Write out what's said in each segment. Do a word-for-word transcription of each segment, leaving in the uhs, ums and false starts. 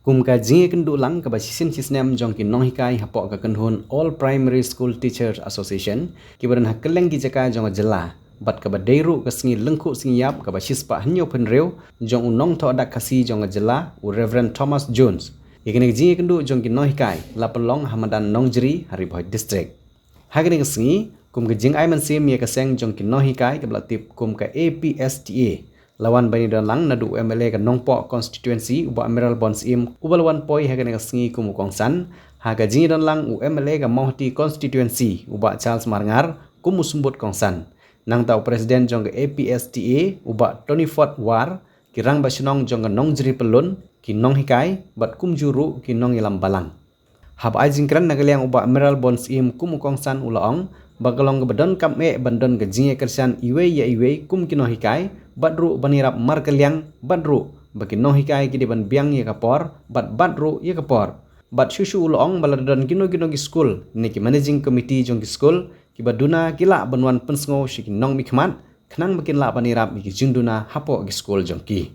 Kum ka jingïakynduh lang kaba shisien shisnem jong ki nonghikai hapoh ka kynhun All Primary School Teachers Association, kiba don ha kylleng ki jaka jong ka jylla, bad kaba dei ruh ka sngi lyngkhuh sngi ïap kaba shispah hynñiewphew hynriew jong u nongthoh dak Khasi jong ka jylla, u Reverend Thomas Jones. Ïa kane ka jingïakynduh jong ki nonghikai la pynlong ha madan Nongjri ha Ri Bhoi District. Ha kane ka sngi, kum ka jingai mynsiem ïa ka seng jong ki nonghikai kaba la tip kum ka A P S T A, la wan ban ïadon lang naduh u M L A ka Nongpoh Constituency u Bah Mayralborn Syiem, uba la wan poi ha kane ka sngi kum u kongsan. Ha ka jingïadon lang u M L A ka Mawhati Constituency u Bah Charles Marngar kum u symbud kongsan. Nangta u President jong ka A P S T A u Bah Tonyford War, ki rangbah shnong jong ka Nongjri Pyllun, ki nonghikai, bad kumjuh ruh ki nongïalam balang. Haba ai jingkren na ka liang u Bah Mayralborn Syiem kum u kongsan u la ong ba ka long kaba donkam eh ban don ka jingïakyrshan iwei ïa iwei kum ki nonghikai, bad ruh ban ïarap markylliang, bad ruh ba ki nonghikai ki dei ban biang ïa ka por, bad bat ruh ïa ka por. Bad shuh shuh u la ong ba lada don kino kino ki skul ne ki managing committee jong ki skul kiba duna, ki lah ban wan pynsngew sha ki nongmihkhmat khnang ba kin lah ban ïarap ïa ki jingduna hapoh ki skul jong ki.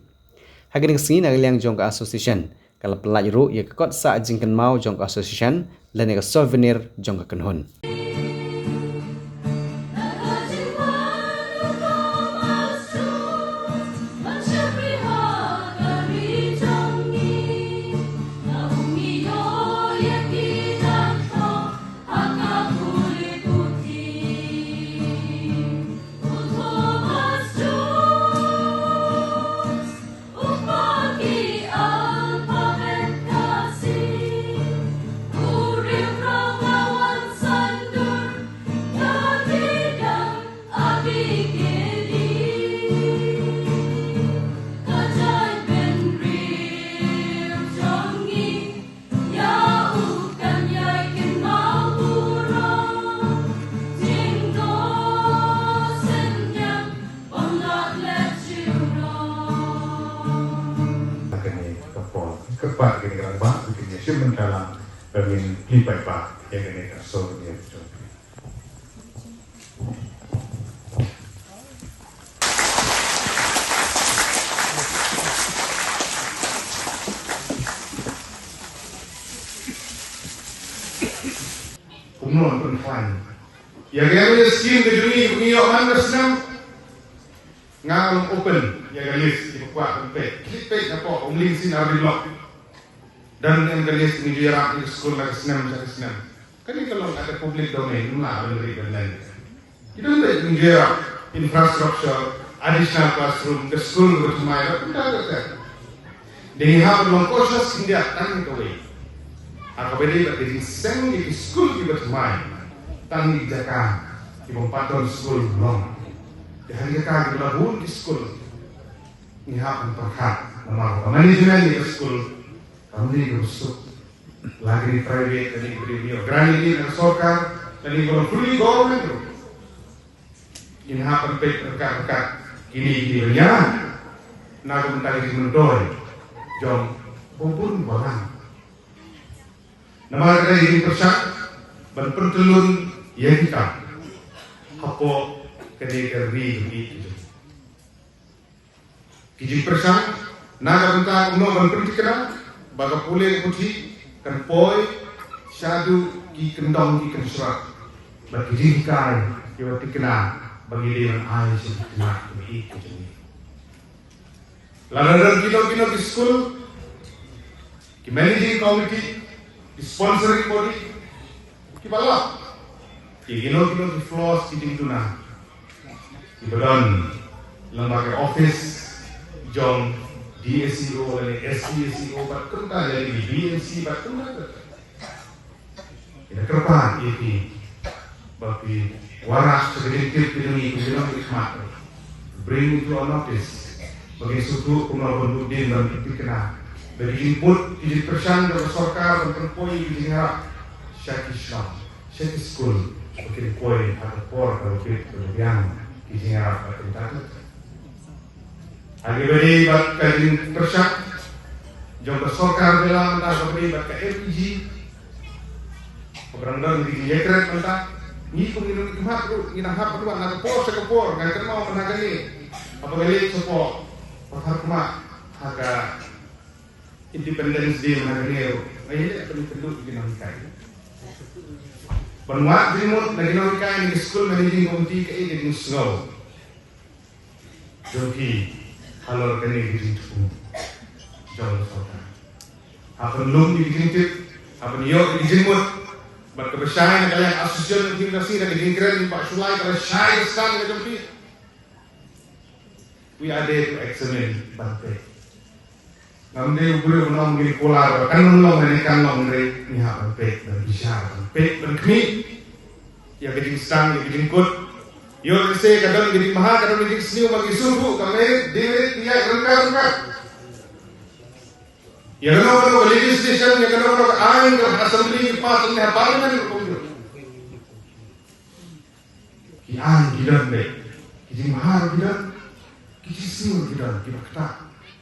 Ha kane ka sngi na ka liang jong ka association, ka la pynlait ruh ïa ka kot sah jingkynmaw jong ka association lane ka souvenir jong ka kynhun. Kane ka por, kyrpad kane ka rangbah, kane ka shim bynta lang, ba ngin plie paidbah ïa kane ka souvenir jong phi. Kumno yn pynkhlaiñ ïa ka, ïa ka skim ka jong ngi, ngi ïoh man ka snem. Nga long open ïa ka list, ïa ka kwah ban peit. Click peit na pok, ong ling sin ardi block. Dan em ka list ngi ju ïarap ïa ka skul na ka snem sha ka snem. Kane ka long ka public domain, ym lah ban ri ban len. Ki don bad ngi ju ïarap infrastructure, additional classroom, ka skul ka thymmai, ka kumta ka. Dei ngi hap ban long cautious, ngin ïa tang kawei. Ha kaba dei bad ka jingseng ïa ki skul kiba thymmai, tang ki jaka kiba ym pat don skul long. Te ha ki jaka kiba la bun ki skul, ngi hap ban pyrkhat namar ka management ïa ka skul kam dei kaba suk. La ki private, la ki private, grant ïa ki na ka sorkar, la ki ba long fully government ruh. Ngin hap ban peit ryngkat ryngkat kine kine ba ïa na ka bynta ka jingmyntoi jong ba bun balang. Namar kata, ïa ki pyrshang ban pyntyllun ïa ki kam hapoh kane ka ri ka ri. Ki jingpyrshang na ka bynta kumno ban pynthikna ba ka pule ka puthi kan poi shaduh ki kyndong ki kynshrot, bad ki jinghikai kiba thikna ba ngi dei ban ai sha ki khynnah kiba ïeit ka jong ngi. Lada don kino kino ki skul, ki managing committee, ki sponsoring body, kiba lap ïa kino kino ki flaws, ki jingduna kiba don lyngba ka office jong D S E O lane S D S E O bad kumta lane B M C bad kumta. Ïa kyrpad ïa ki ba ki wanrah sha ka jingtip ka jong ngi, ka jong ngi khmat. Bring it to our notice ba kin sngewthuh kumno ban bud dien ban thikna. Ba ki jingput ki jingpyrshang jong ka sorkar ban pynpoi ki jingïarap sha ki shnong, sha ki skul, ba kin poi ha ka por kaba bit kaba biang ki jingïarap ba kin tat. Ha kaba dei bad ka jingpyrshang jong ka sorkar jylla mynta, kaba dei bad ka M P G, kaba dang don ki jingïakret mynta, ngi kum ngi nongmihkhmat ruh ngi nang hap ban wan na ka por sha ka por, ngan kynmaw mynta kane, haba nga leit shapoh Patharkhmah ha ka Independence Day mynta ka dei, ai le pynduh ki nonghikai. Ban wad jingmut na ki nonghikai na ki school managing committee kaei ka jingsngew jong phi halor kane ka jingthmu jong ka sorkar. Ha ban lum ïa ki jingtip, ha ban ïoh ïa ki jingmut, bad kaba shai na ka liang association jong phi ka sngi na ka jingkren ba shu lai kaba shai ka sdang ka jong phi. We are there to examine, ban peit. Ngam dei u briew ban ong ngin kular ba kan long ne kan long, hynrei ngi hap ban peit, ban bishar, ban peit, ban khmih ïa ka jingsdang, ïa ka jingkut. Ïoh lehse ka don ka jingbha, ka don ka jingsniew ba ngi sngewthuh ka merit, demerit, ïa ka ryngkat ryngkat. Ïa kano kano ka legislation, ïa kano kano ka aiñ kaba assembly ki pass ne ha parliament, ka kum jong ki aiñ ki don beit, ki jingbha ki don, ki jingsniew ki don, kiba ktah.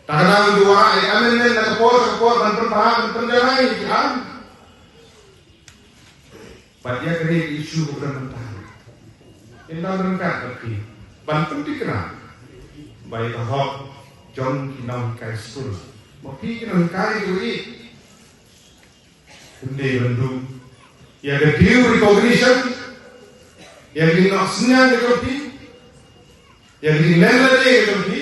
Ta ka daw ngi wanrah ïa amendment na ka por sha ka por ban pynbha, ban pynjanai ïa ki aiñ. Bad ïa kane ka issue kaba don mynta, ynda ryngkat bad phi ban pynthikna ba ïa ka hok jong ki nonghikai skul, ma phi ki nonghikai kiba ïeit, Ym dei ban duh ïa ka due recognition, ïa ka jingnoh synñiang ka jong phi, ïa ka jinglen lade ka jong phi.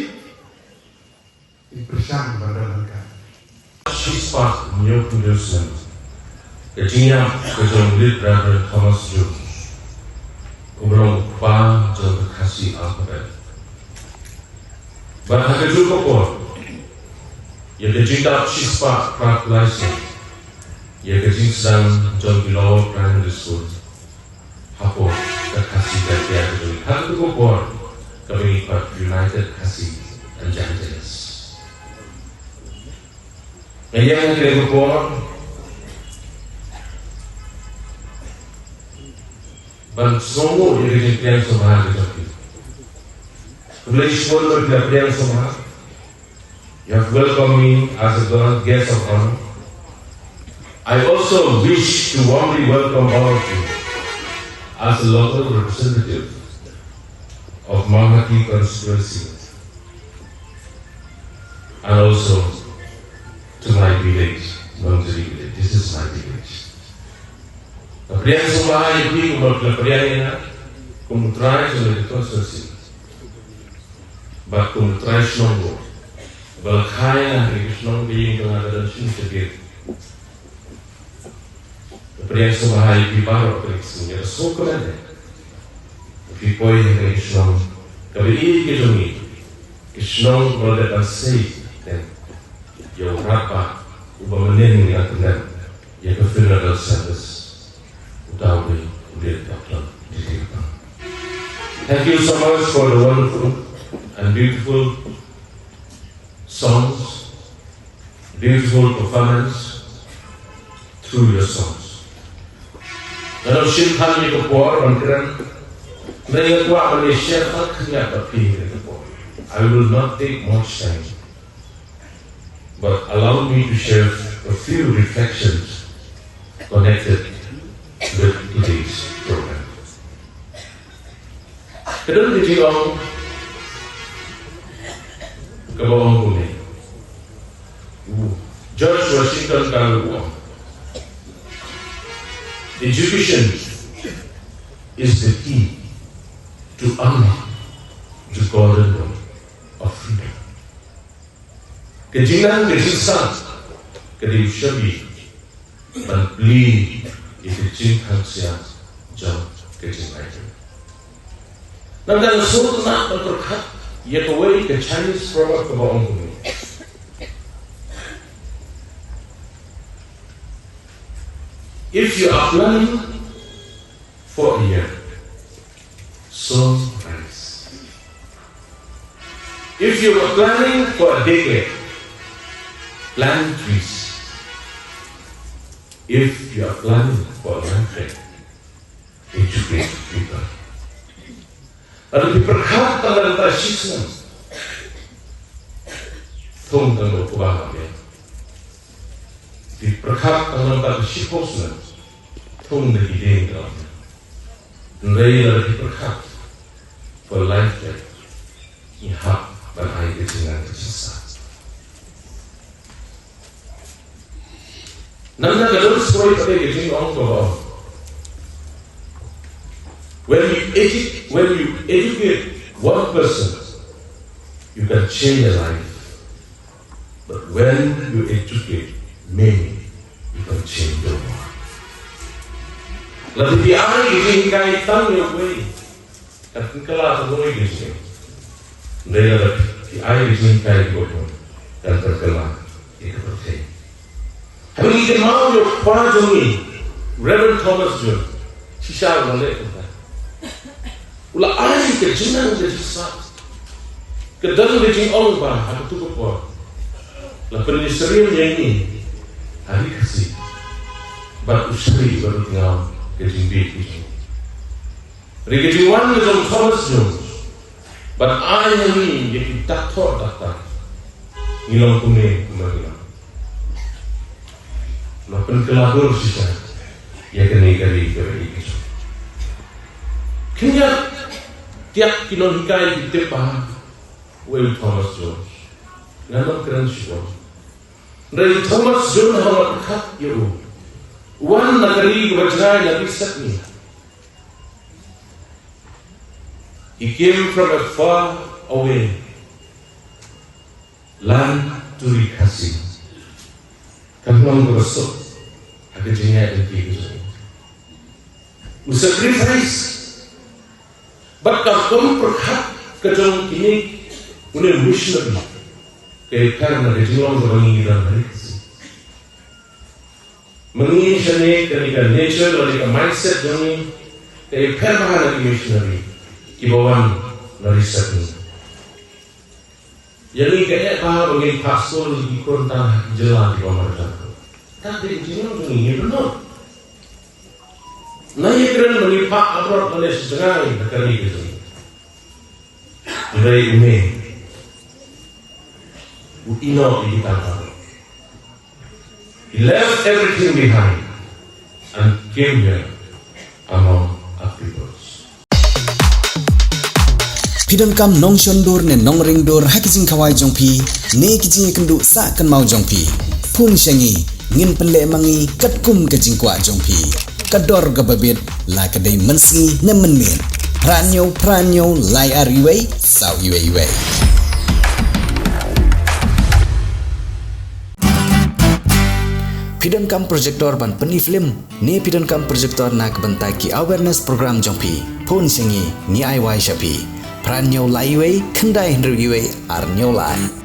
Ngi pyrshang ban don ryngkat. Shispah hynñiew phew hynñiew snem, ka jingïap ka jong u Late Reverend Thomas Jones, uba long u kpa jong ka Khasi alphabet. Bad ha kajuh ka por, ïa ka jingdap shispah phra phew lai snem ïa ka jingsdang jong ki Lower Primary School hapoh ka Khasi Jaintia ka jong ngi. Ha kajuh ka por kaba ngi khot United Khasi and Jaintians. Nga ïeng ha kane ka por ban sngewnguh ïa ka jingpdiang sngewbha ka jong phi. Khublei shibun ba phi la pdiang sngewbha. You have welcomed me as a gu-, guest of honor. I also wish to warmly welcome all of you as a local representative of Mawhati constituency. And also to my village, Nongjri village. This is my village. Nga pdiang sngewbha ïa phi kumba phi la pdiang ïa nga kum u trai jong ka constituency bad kum u trai shnong ruh. Ba la kha ïa nga ha ka shnong, ka ïing ka la don shim shadien. Nga pdiang sngewbha ïa phi baroh kane ka sngi, ïa ka sngewkmen ba phi poi ha kane ka shnong kaba ïeit ka jong ngi, ka shnong ba la dep ban sei ïa u Rangbah uba mynnin ngi dang pyndep ïa ka funeral service, uta u dei u Late Doctor D D Rapang. Thank you so much for the wonderful and beautiful songs, beautiful performance through your songs. Nga dang shim than ïa ka por ban kren, hynrei nga kwah ban ïa share tang khyndiat bad phi ïa ka por. I will not take much time, but allow me to share a few reflections connected with today's program. Ka don ka jingong kaba ong kumne. U George Washington ka ong, "Education is the key to unlock the golden door of freedom." Ka jingnang ka jingsat ka dei u shabi ban plie ïa ka jingkhang siat jong ka jinglait. Nangta nga sngewtynnat ban pyrkhat ïa kawei ka Chinese proverb kaba ong kumne: "If you are planning for a year, sow rice. If you are planning for a decade, plant trees. If you are planning for a lifetime, educate people." Lada phi pyrkhat tang na ka shi snem, thung tang na u kba, phi pyrkhat tang na ka shiphew snem, thung na ki dieng. Hynrei lada phi pyrkhat for a lifetime, ngi hap ban ai ka jingnang ka jingsat. Nangta ka don shuwa pat ka jingong kaba ong, when you edu- when you educate one person, you can change a life. But when you educate many, you can change the world. Lada phi ai ka jinghikai tang ïa uwei, kan pynkylla tang ïa ka jingim. Hynrei lada phi ai ka jinghikai ïa uwei, kan pynkylla ïa ka pyrthei. Haba ngi kynmaw ïa u kpa jong ngi, Reverend Thomas Jones, shisha u la leh kumta. U la ai ka jingnang ka jingsah. Ka don ka jingong ba ha katu ka por la pynïasyriem ïa ngi ha ri Khasi. Bad u shakri bad u tngaw ka jingbieit ka jong ngi. Ri ka jingwan ka jong Thomas Jones. Bad ai ïa ngi ïa ki dak thoh dak tang. Ngi long kumne kumba ngi long. Ngi pynkylla bor shisha ïa kane ka ri kaba ïeit ka jong ngi. Khyndiat tiak ki nonghikai ki tip ba uwei u Thomas Jones. Ngan ym kren shuh. Hynrei u Thomas Jones haba nga pyrkhat ïa u, u wan na ka ri kaba jngai na ri Sydney. He came from a far away land to ri Khasi. Kam long kaba suk ha ka jingïaid lynti ka jong u. U sacrifice. Bad ka kam pyrkhat ka jong kine, une u missionary, ka ïapher na ka jinglong kaba ngi don ha ri Khasi. Ma ngi shane kane ka nature lane ka mindset jong ngi ka ïapher bha na ki missionary kiba wan na ri Sydney. Ïa ngi ka eh bha ba ngin phah skul ïa ki khun tang ha ki jylla kiba marjan. Ka dei ka jinglong jong ngi, ngi pynnoh. Ngi ïakren ba ngin phah abroad lane sha jngai na ka ri ka jong ngi. Hynrei une u ïehnoh ïa kita baroh. He left everything behind and came here among our peoples. Phi donkam nongshon dur ne nongring dur ha ki jingkhawai jong phi ne ki jingïakynduh sah kynmaw jong phi? Phone sha ngi, ngin pynleh ma ngi katkum ka jingkwah jong phi. Ka dor kaba bit, la ka dei mynsngi ne mynmiet. Phra hynñiew phra hynñiew lai ar uwei saw uwei uwei. Phi donkam projector ban pyni film ne phi donkam projector na ka bynta ki awareness program jong phi? Phone sha ngi, ngi ai wai sha phi. Phra hynñiew lai uwei khyndai hynriew uwei ar hynñiew lai.